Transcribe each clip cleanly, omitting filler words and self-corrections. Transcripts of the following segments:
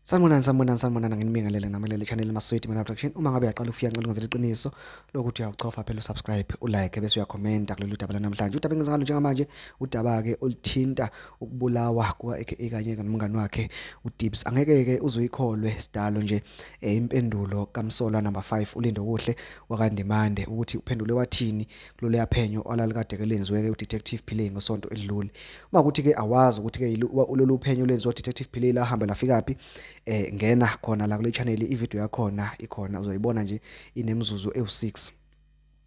Sanibonani, sanibonani, sanibonani, nginibingelele namelele channel Maswiti Mana Production. Uma ngabe uyaqala ukufika, ngicela ungenzele iqiniso lokuthi uyawuchofa phela usubscribe, ulike bese uyakhomenta kulolu daba lanamhlanje. Udaba engiza ngalo njengamanje, udaba-ke oluthinta ukubulawa kuka-AKA kanye nomngani wakhe uDibs. Angeke-ke uze uyikholwe sidalo nje impendulo kamsolwa number 5 uLindokuhle wakaNdimande ukuthi uphendule wathini kulolu phenyo olalikade-ke lenziwe-ke uDetective Pillay ngesonto elidlule. Uma ukuthi-ke awazi ukuthi-ke lolu phenyo lwenziwa uDetective Pillay lahamba lafikaphi, ngena khona la kule channel, ivideo yakhona ikhona, uzoyibona nje inemizuzu ewu-6.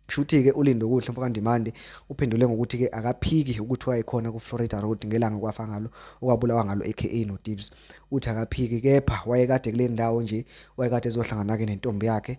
Shuthi-ke uLindokuhle mfokaNdimande uphendule ngokuthi-ke akaphiki ukuthi wayekhona ku-Florida Road ngelanga kwafa ngalo, okwabulawa ngalo AKA noTibs. Uthi akaphiki, kepha wayekade kule ndawo nje, wayekade ezohlangana-ke nentombi yakhe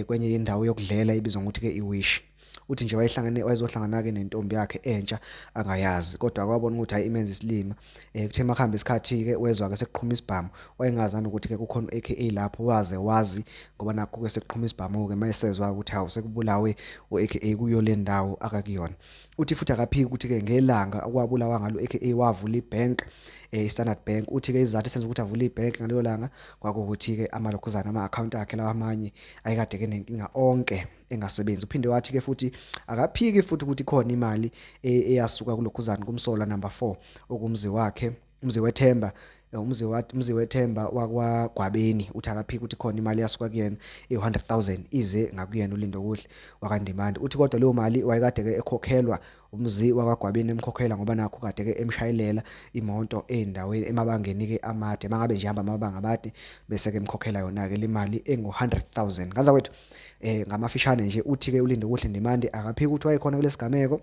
kwenye yendawo yokudlela ebizwa ngokuthi-ke iWish. Uthi nje wayehlangene, wayezohlangana-ke nentombi yakhe entsha angayazi, kodwa kwabona ukuthi hhayi, imenza isilima. Kuthe makuhamba isikhathi-ke wezwa-ke sekuqhuma isibhamu, wayengazi nanokuthi-ke kukhona u-AKA lapho, waze wazi ngoba nakhu-ke sekuqhuma isibhamu-ke, mayesezwa ukuthi hawu, sekubulawe u-AKA kuyo le ndawo akakuyona. Uthi futhi akaphiki ukuthi-ke ngelanga okwabulawa ngalo u-AKA wavula ibhenki, i-Standard Bank. Uthi-ke isizathu esenza ukuthi avule ibhenki ngalelo langa kwakuwukuthi-ke amalokhuzana ama-akhawunti akhe lawa amanye ayekade-ke nenkinga onke engasebenzi. Uphinde wathi-ke futhi akaphiki futhi ukuthi khona imali eyasuka kulokhuzana kumsolwa number 4 okumzi wakhe, umzi wethemba, umzi wethemba wakwaGwabeni. Uthi akaphiki ukuthi khona imali eyasuka kuyena eyi-100,000 ize ngakuyena uLindokuhle wakaNdimande. Uthi kodwa leyo mali wayekade-ke ekhokhelwa umzi wakwaGwabeni, emkhokhela ngoba nakho kade-ke emshayelela imoto ey'ndaweni emabangeni-ke amade, mangabe nje ehamba amabanga amade bese-ke emkhokhela yona-ke le mali engu-100,000. Nganza kwethu, ngamafishane nje uthi-ke uLindokuhle Ndimande akaphiki ukuthi wayekhona kulesigameko,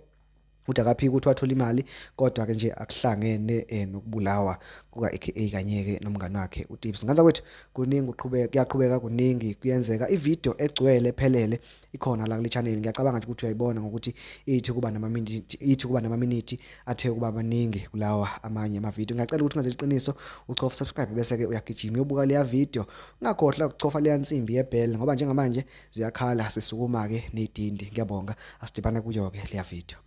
uthi akaphiki ukuthi wathola imali, kodwa-ke nje akuhlangene nokubulawa kuka-AKA kanye-ke nomngani wakhe uTibs. Nganza kwethu, kuningi uqhubeka, kuyaqhubeka, kuningi kuyenzeka. Ivideo egcwele ephelele ikhona la kule channel, ngiyacabanga nje ukuthi uyayibona ngokuthi ithi kuba namaminithi athe ukuba maningi kulawa amanye amavidiyo. Ngiyacela ukuthi ungenze iqiniso uchofa subscribe bese-ke uyagijima uyobuka leya video, ungakhohlwa ukuchofa leya nsimbi yebell ngoba njengamanje ziyakhala, sisukuma-ke nedindi. Ngiyabonga, asidibane kuyo-ke leya video.